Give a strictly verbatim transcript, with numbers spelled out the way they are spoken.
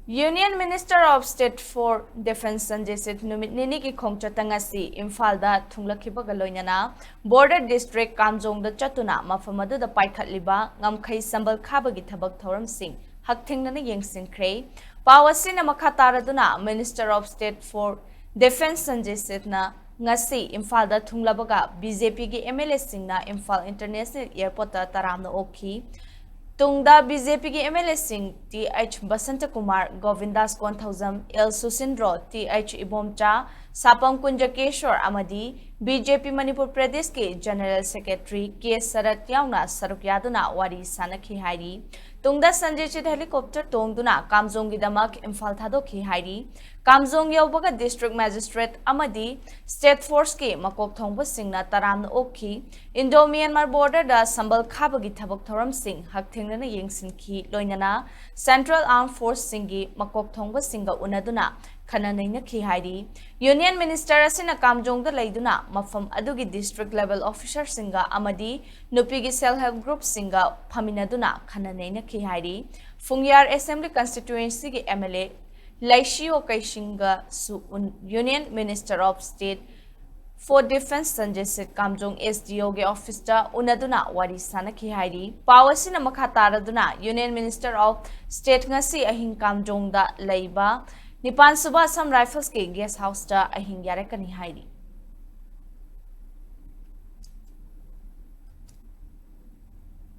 Union Minister of State for Defence Sanjay Seth ꯅꯨꯃꯤꯠ ꯅꯤꯅꯤꯒꯤ ꯈꯣꯡꯆꯠꯇ ꯉꯁꯤ ꯏꯝꯐꯥꯜꯗ ꯊꯨꯡꯂꯛꯈꯤꯕꯒ ꯂꯣꯏꯅꯅ border district ꯀꯥꯝꯖꯣꯡꯗ ꯆꯠꯇꯨꯅ ꯃꯐꯝ ꯑꯗꯨꯗ ꯄꯥꯏꯈꯠꯂꯤꯕ ꯉꯝꯈꯩ ꯁꯝꯕꯜ ꯈꯥꯕꯒꯤ ꯊꯕꯛ ꯊꯧꯔꯝꯁꯤꯡ ꯍꯛꯊꯦꯡꯅꯅ ꯌꯦꯡꯁꯤꯟꯈ꯭ꯔꯦ꯫ ꯄꯥꯎ ꯑꯁꯤꯅ ꯃꯈꯥ ꯇꯥꯔꯗꯨꯅ Minister of State for Defence Sanjay Sethꯅ ꯉꯁꯤ ꯏꯝꯐꯥꯜꯗ ꯊꯨꯡꯂꯕꯒ BJPꯒꯤ MLAꯁꯤꯡꯅ ꯏꯝꯐꯥꯜ International Airportꯇ ꯇꯔꯥꯝꯅ ꯑꯣꯛꯈꯤ꯫ ꯇꯨꯡꯗ BJPꯒꯤ MLAꯁꯤꯡ Th Basantakumar, Govindas Konthoujam, L Susindro, Th Ibomcha, Sapam Kunjakeshwar ꯑꯃꯗꯤ BJP ꯃꯅꯤꯄꯨꯔ ꯄ꯭ꯔꯗꯦꯁꯀꯤ General Secretary K ꯁꯔꯠ ꯌꯥꯎꯅ ꯁꯔꯨꯛ ꯌꯥꯗꯨꯅ ꯋꯥꯔꯤ ꯁꯥꯅꯈꯤ ꯍꯥꯏꯔꯤ꯫ ꯇꯨꯡꯗ ꯁꯟꯖꯦ ꯁꯦꯠ helicopter ꯇꯣꯡꯗꯨꯅ ꯀꯥꯝꯖꯣꯡꯒꯤꯗꯃꯛ ꯏꯝꯐꯥꯜ ꯊꯥꯗꯣꯛꯈꯤ ꯍꯥꯏꯔꯤ꯫ ꯀꯥꯝꯖꯣꯡ ꯌꯧꯕꯒ district magistrate ꯑꯃꯗꯤ state forceꯀꯤ ꯃꯀꯣꯛ ꯊꯣꯡꯕꯁꯤꯡꯅ ꯇꯔꯥꯝꯅ ꯑꯣꯛꯈꯤ꯫ Indo-Myanmar borderꯗ ꯁꯝꯕꯜ ꯈꯥꯕꯒꯤ ꯊꯕꯛ ꯊꯧꯔꯝꯁꯤꯡ ꯍꯛꯊꯦꯡꯅꯅ ꯌꯦꯡꯁꯤꯟꯈꯤ, ꯂꯣꯏꯅꯅ Central Armed Forceꯁꯤꯡꯒꯤ ꯃꯀꯣꯛ ꯊꯣꯡꯕꯁꯤꯡꯒ ꯎꯅꯗꯨꯅ ꯈꯟꯅ ꯅꯩꯅꯈꯤ ꯍꯥꯏꯔꯤ꯫ Union Minister ꯑꯁꯤꯅ ꯀꯥꯝꯖꯣꯡꯗ ꯂꯩꯗꯨꯅ ꯃꯐꯝ ꯑꯗꯨꯒꯤ district level officerꯁꯤꯡꯒ ꯑꯃꯗꯤ ꯅꯨꯄꯤꯒꯤ self help groupꯁꯤꯡꯒ ꯐꯝꯃꯤꯟꯅꯗꯨꯅ ꯈꯟꯅ ꯅꯩꯅꯈꯤ ꯍꯥꯏꯔꯤ꯫ ꯐꯨꯡꯌꯥꯔ Assembly Constituencyꯒꯤ MLA ꯂꯩꯁꯤꯌꯣ ꯀꯩꯁꯤꯡꯒꯁꯨ ꯎꯟ-, Union Minister of State for Defence Sanjay Seth ꯀꯥꯝꯖꯣꯡ SDOꯒꯤ officeꯇ ꯎꯅꯗꯨꯅ ꯋꯥꯔꯤ ꯁꯥꯅꯈꯤ ꯍꯥꯏꯔꯤ꯫ ꯄꯥꯎ ꯑꯁꯤꯅ ꯃꯈꯥ ꯇꯥꯔꯗꯨꯅ Union Minister of State ꯉꯁꯤ ꯑꯍꯤꯡ ꯀꯥꯝꯖꯣꯡꯗ ꯂꯩꯕ ꯅꯤꯄꯥꯟ ꯁꯨꯕ Assam Riflesꯀꯤ guest houseꯇ ꯑꯍꯤꯡ ꯌꯥꯔꯛꯀꯅꯤ ꯍꯥꯏꯔꯤ꯫